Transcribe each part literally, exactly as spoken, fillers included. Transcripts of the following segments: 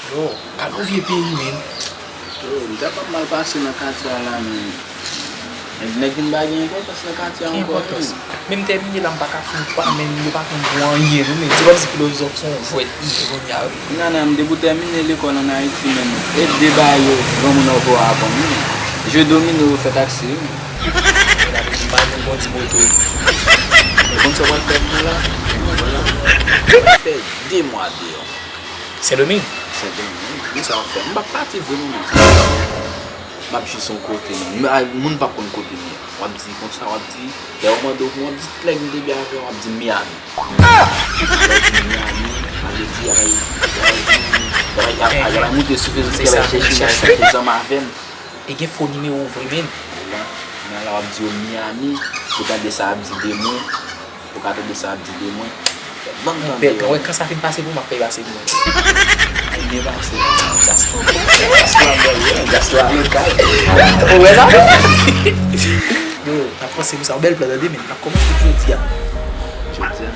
Yo, gade yon vye peyi, men. Yo, m t ap mal pase nan katye a la, men. Nèg, nèg vin pa gen enpòtans nan katye a ankò, men. Ki enpòtans? Men m tèmine la, m pa ka fin pa, men yo pa konn pou anyen, non, men. Se kòmsi filozòf se yon jwèt li ye kounye a, wi. Nana, m depi w tèmine lekòl ann Ayiti, men. E de bagay yo, granmoun ankò aprann, wi, men. Jwe domino yo fè taksi, wi, men. Gade, m pa gen bon ti moto. Ou konn sa w pral fè pou mwen la? Fè de mwa deyò. Sendomeng? Sendomeng, wi. Men sa w ap fè? M p ap pati vre, non, men. M ap jis yon kote, men. M, a, moun p ap konn kote m ye. W ap di konsa, w ap di, lè yo mande w, w ap di, tout nèg m te byen avè yo, w ap di Miami. Lè w di Miami, sa vle di, y ap, y ap, y ap, y ap, y ap moute sou Facebook, y ap chèche, y ap chèche zanmi avè m. E gen fo nimewo vre, men. Kounye a la, w ap di yo Miami, pou tande sa y ap di de mwen, pou ka tande sa y ap di de mwen. Bang, bang, bèl plan. Wè, kan sa fin pase pou mwen, m ap fè pase pou mwen. Byen pase. Diaspora, diaspora, bèl, yeah, diaspora lokal. Ou wè sa? Yo, n ap panse pou sa. Yon bèl plan, tande, men. N ap kòmanse jodi a. Jodi a?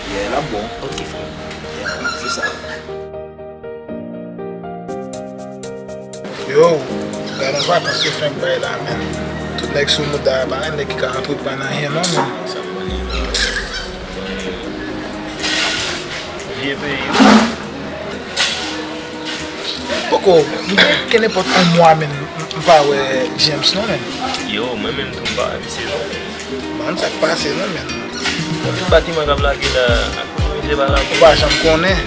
Yeah, l ap bon. Ok, frè. Yeah, se sa. Yo, gade yon vakans yo fenk bay la, men. Tout nèg sou mouda a, pa gen nèg ki ka antreprann anyen, non, men. Vye peyi. Poko, m gen kenenpòt yon mwa, men, m, m pa wè James, non, men. Yo, mwen menm tou, m pa wè misye, non. Bann sa k pase non, men. Tout batiman k ap lage la, ak kote misye pa lage. Ou pa janm konnen.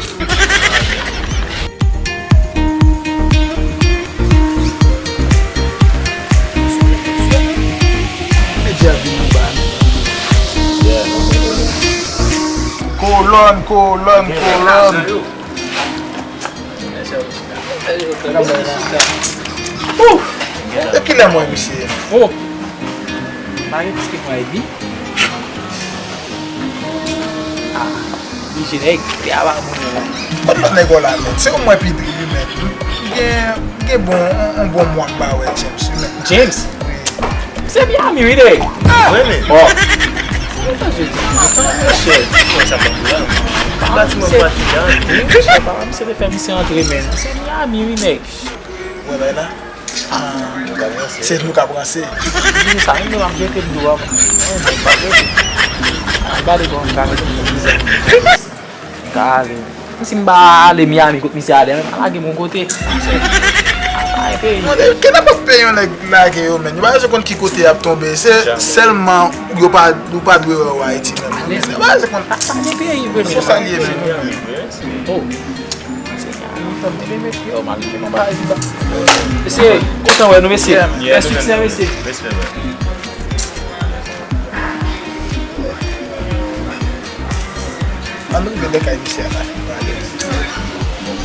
Medya vin anba nou. Kolòn, kolòn, kolòn. Ou! Depi kilè m wè misye? Oh! Mari piske mwen ebi. Ah, misye nèg, te aba moun nan. Kot lòt nèg yo la, men? Se ou mwen pi dri, wi, men. Gen, gen bon, on, on bon mwa m pa wè James, wi, men. James? Wi. Se Miami, wi, de. Mwen menm. Oh. Mwen ta jodi, mwen ta monchè, ti frè sa m ap la. Batiman pati a. Wi, monchè, papa misye te fè misye antre, men. Se Miami, wi, nèg. Wè, bay la. Ah, se nou k ap ranse. Di sa, menm lè m ap jete m dlo a, mwen menm m ap jete. Ah, gade bon, m ka mete m pou bizè. M ka ale. Si m pa ale Miami kot misye ale, men pa lage m yon kote. Ay, peyi. Non, de, ki nenpòt peyi yon nèg lage yo, men. Yo pa bezwen konn ki kote y ap tonbe. Se sèlman yo pa, ou pa dwe wè yo Ayiti, men. Yo pa bezwen konn. Sa, sa gen peyi vre, men. Se sa l ye, men. Oh. Mesye, kontan wè nou, mesye. Bèl soutyen, mesye. Respè, frè. Ann rive nan kay misye a, la fin pale.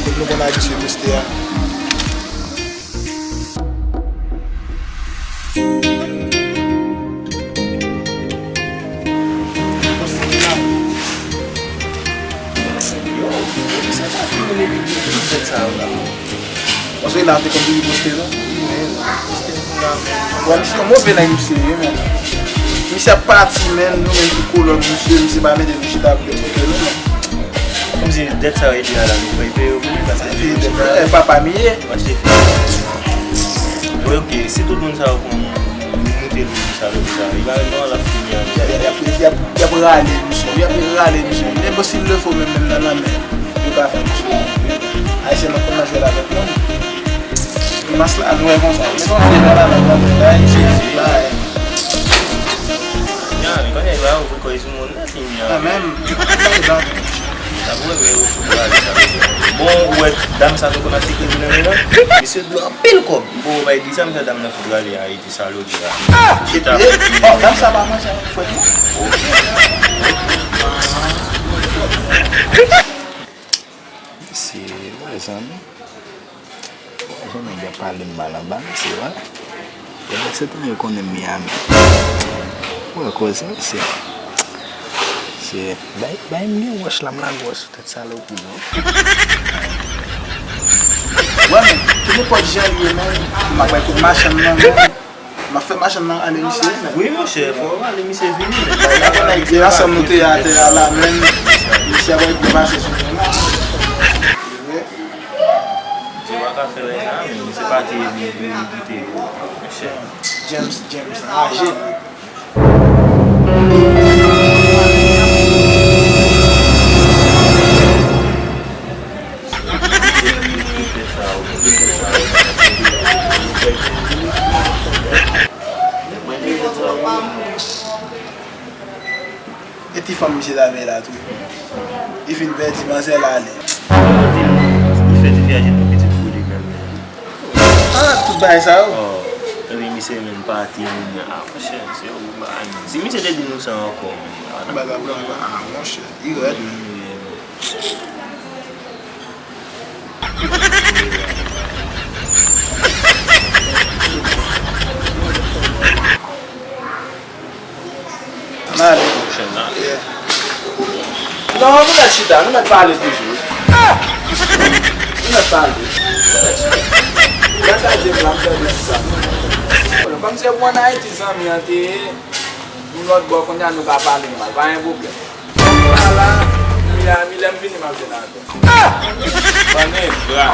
Kot nou konn abitye poste a. Yo, misye pa fin vin epi tout tèt sa yo la. Paske la te konn toujou poste non. Wi, men, poste pou la. Bon, misye yon move nèg misye ye, men. Misye ap pati, men, nou menm ki kolòn misye, misye pa mete nou chita pou yo pote nou, men. Kòmsi dèt sa yo epi a la, nou pral peye yo pou li, paske li peye dèt la. E papa m ye. Mwen se fi. Bon, ok, si tout moun sa yo konn moute li pou sa, li pou sa, li pa ret non, l ap fini an. Y ap, y ap, y ap, y ap rale misye, y ap rale misye. Men bon, s'il le faut, menm, menm nan lanmè, yo ka fè misye. Ayisyen nan konn nan jwèt avèk moun. Grimas la, nou wè konsa. Men konsa, li pa la, la, la, la, misye, la, eh. Ya, li pa gen la, ou kòy sou moun nan. Kanmenm. Sa pou wè, men yo fout rale sa, mesye. Bon, ou wè dam sa nou konn ap sekre nan men nan? Misye dwe anpil kòb. Bon, bay di sa, misye dam nan fout rale Ayiti, sa lòt la. Ah! Chita. Eh, oh, dam sa pa manje avèk fwèt, non? Mesye, wè zanmi. Wè jan nèg yo ap pale m mal anba, mesye, wè. Yo, mesye, tan yo konnen m Miami. Wè koze, mesye. Mesye, bay, bay m gen wòch la, m lage wòch sou tèt salopri, non. Wè, men, ki nenpòt jan l ye, men, m ap bay kout machann nan, men. M ap fè machann nan ale misye, men. Wi, monchè, fò w ale misye vini, men. Bay la, bay la, ansanm nou te atè a la, men. Misye ap pase sou mwen. Vre. Pa fè lè sa, men se pa te li, li, li kite yo, monchè. James, James, raje. E ti fanm misye t avè la tou. Li fin pèdi manzè l ale. Li fè ti fi a jwenn yon pitit pou li menm. Ah, tout bagay sa yo. Oh, epi misye menm pati, ah, monchè, se yon bagay, menm. Si misye te di nou sa ankò, menm, ah, bagay, bagay, ah, monchè, li rèd, menm. Ann ale. Chèn nan. Yeah. Non, nou mèt chita, nou mèt pale toujou. Ah! Nou mèt pale. Nou mèt chita. Gad sa jem la, m tande sa. Kòm se pou ann Ayiti, zanmi an te ye, yon lòt bò, kounye a nou ka pale mal, pa gen pwoblèm. Ala, Miami, lè m vini, m ap jwenn avè w. Ah! Bann bra.